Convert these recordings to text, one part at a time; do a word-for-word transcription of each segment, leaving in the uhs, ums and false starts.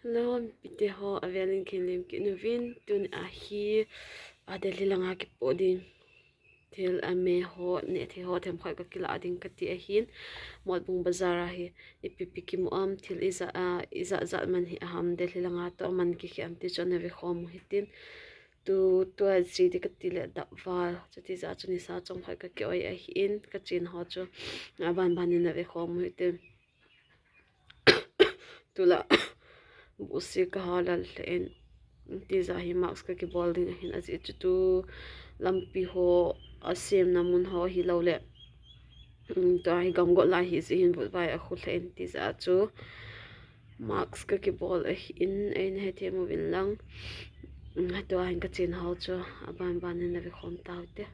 Hello, mipite ho, avelin kei lim kit uvin, tuni ahi, a Delhi langa kipoh ding thil, a me ho, nehthei ho themkhat kakilah ding kati ahin, Motbung Bazar ahi, ipi ipi kimu am, thil ijat, a, ijat jat man hi aham, Delhi langa toh aman kikhel am ti chu nave khom u hitin. Tu, tua ji di kati le dap val, chuti jeh a chu nisa chomkhat kakioi ahin, kachen ho chu, aban ban in nave khom u hitin. Tula, busi kaha lal lheh in, tija hi mask kakibol ding ahin, ajeh chu tu lampi ho, asemna mun ho hilou le, um, tua hi gamgot lai hijeh hin vutvai akhu lheh in, tija chu mask kakibol ahin, eina hethem uvin lang, um, tua hin kachen ho chu aban ban in nave khom tau te.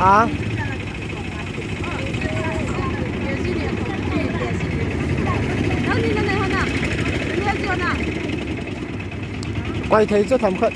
Ha? Koi thei chu themkhat.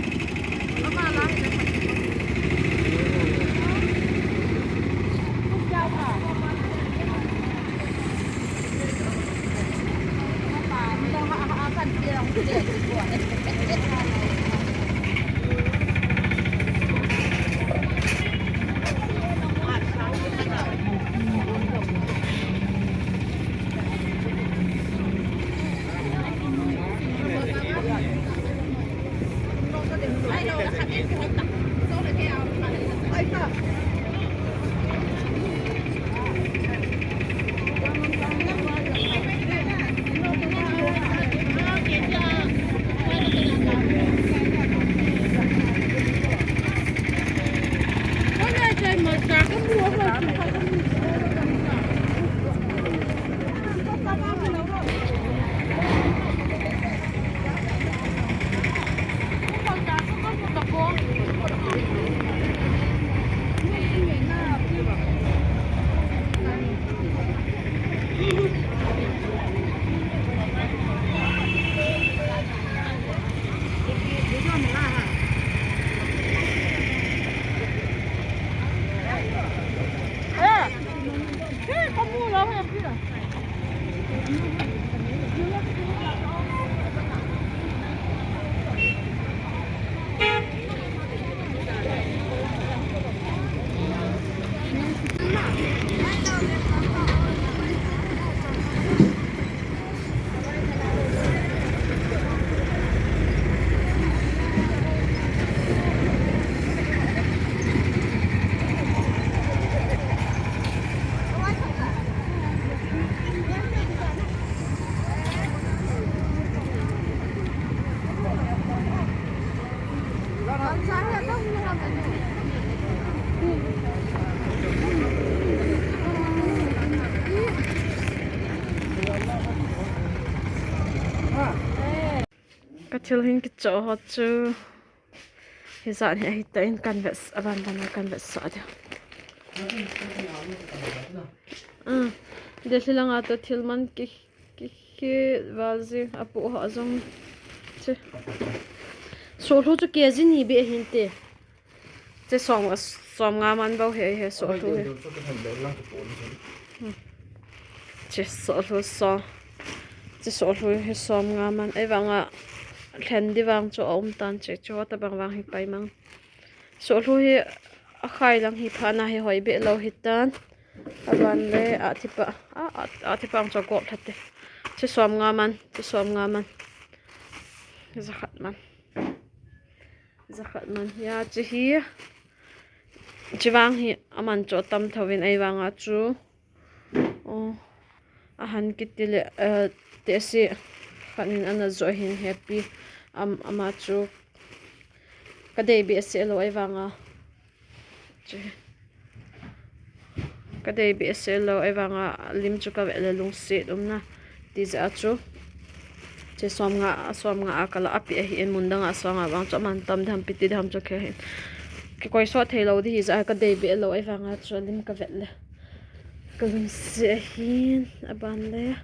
Ka thil hin kichoh ho chu hijat hi ahi tan, kan vet, aban ban a kan vetsah diu. Ah, Delhi langa toh thil man ki, ki, ki val jing, apoh ho jong. Che. Sohlu chu K G ni beh ahin te. Che som, som nga man bou hi, hi sohlu hi. Hmm. Che sohlu som. Che sohlu hi som nga man. Ahivanga lhen di vang chu aum tan che. Chuti bang vang hi pai mang. Sohlu hi akhai lang hi phat na hi hoi be lo hitan. Aban le a thipa, a, a, a thipa ang cho gop thate. Chi som nga man, chi som nga man. Zakhat man. Zakhat man hi a chi hi. Chi vang hi aman cho tam thovin ei vang a chu. Oh, ahan kiti le, eh, te si khanin ana zo hin happy am, ama chu ka dei be se lo ei vang a. Chi. Ka dei be se lo ei vang a lim chu ka ve le lungset um na. Ti za chu. Chi som nga, som nga a kala api ahi in mun dang a som nga vang chu aman tam dam piti dam chu khe hin. Kikoi so thei lo di hi za ka dei be lo ei vang a chu lim ka ve le. Ka lungset ahin, aban le.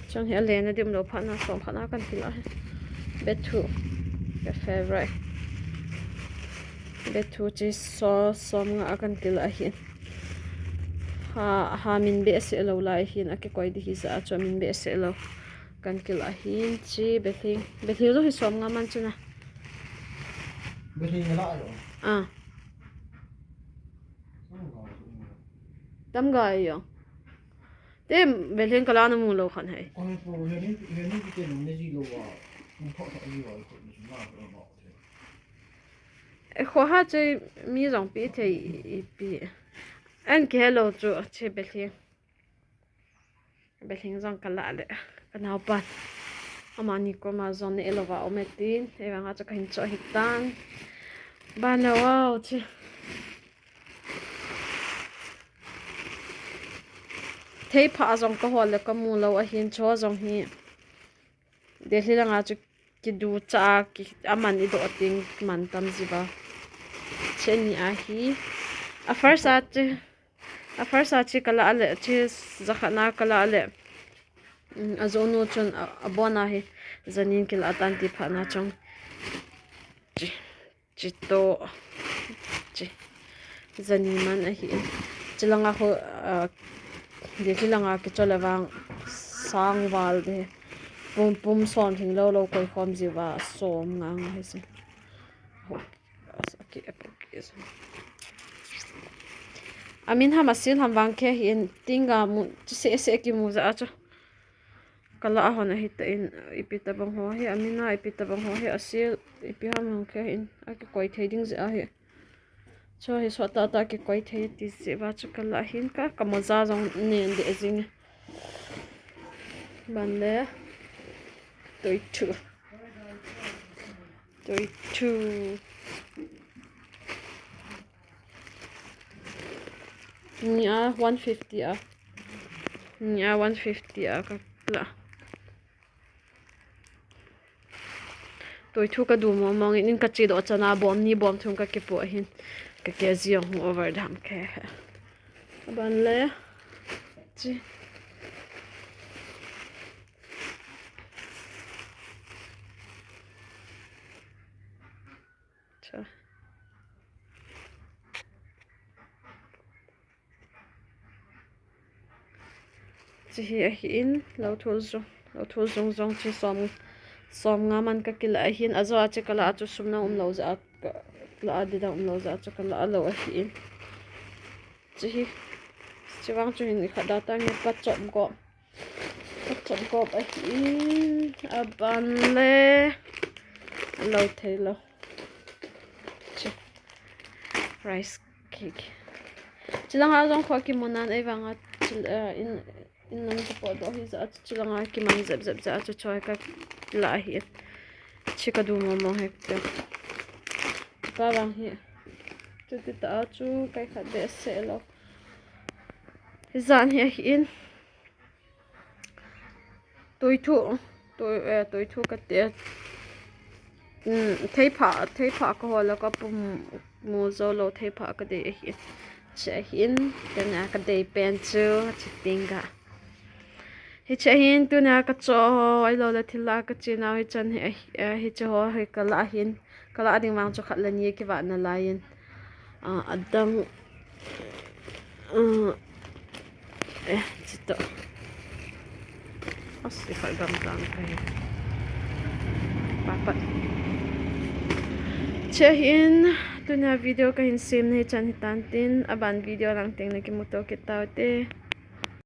Chang hi a len a dim lo phat na som khat na kan kila hi. Bethu. Ka favorite. Bethu chi so som nga a kan kila hi. Ha, ha min be se lo lai hin a kikoi di hi za a chu min be se lo. Kan kila hin chi bething. Bething lo hi som nga man chu na. Bething la lo. Ah. Tam gai yo. Te velhen kala na mu lo khan hai. Koi po, he ni, he ni ki te no ne ji lo wa. Kum pha pha ji wa, ko ni ma ko ma. E kho ha che mi jong pi thei ipi. An ke lo chu che velhen. Velhen jong kala le. Ka nau pan. Ama ni ko ma jong ne lo wa o me tin. E vang a cha ka hin cho hi tan. Ba na wow che. Thei pha jong ka hol le ka mu lo ahin cho jong hi. Delhi langa chu kidu cha a ki, aman i do ting man tam jiva. Che ni ahi. A first a che, a first a che kala le, che zakhat na kala le. Mm, a jonu chun a, a bon ahi. Zanin kila tan ti pha na chong. Che. Chi to, chi, zani man ahi. Chi langa ho, ah, Delhi langa kichol avang sang val de. Pum, pum som thing lo lo koi khom jiva som nga nga hi si. Ho, as aki apok is. Amin ham asil ham vang khe hin tinga mu, chi se se ki mu za a chu. Kala a hon ahi ta in, ipi tabang ho hi, amina ipi tabang ho hi, asil, ipi ham hong khe hin, a kikoi thei ding jeh ahi. Cho hi so ta ta kikoi thei ti jeh va chu kala hin ka, ka moja jong nen de jing. Ban le, toi thu. Toi thu. Ni a one fifty a. Ni a one fifty a ka la. Toi thu ka du mong mong in ka chi do chana bom ni bom thum ka kipu ahin. Ka ke ziong hung over dam ke. Ban le. Chi. Cha. Chi hi ahi in, lo thul zung, lo thul zung zung chi som, som nga man ka kila ahin, a zo a chi kala a chu sum na um lo za a, ka, la a dida um lo za a chu kala a lo ahi in. Chi hi, chi vang chu hin i khat da ta nge pa chop go. Chop kop ahi in, aban le. Lo thei lo. Chi. Rice cake. Chi langa jong kho kimu nan ei vanga chi, eh, in, in lang ka po do hi za, chi langa kiman zep zep za, chu choi ka la hi. Chi ka du mo mo he te. Ka vang hi. Chuti ta chu kai khat be se lo. Hi zan hi ahi in. Toi thu, toi, eh, toi thu ka te. Mm, theipha, theipha ka hol a ka pum mu zo lo, theipha ka dei ahi. Che ahin, tena ka dei pen chu, chi ting ka. Hi che ahin, tuna ka cho, ai lo le thil la ka chi nau hi chan hi, eh, hi che ho, hi ka la hin. Ka la ding vang chu khat le ni kivah na lai in. Ah, a dang, ah, eh, chi to. As, i khat gam tang ka hi. Papat. Che hin, Tunia video kahin semna hichan hitan tin, aban video lang teng nakimuto kit taute.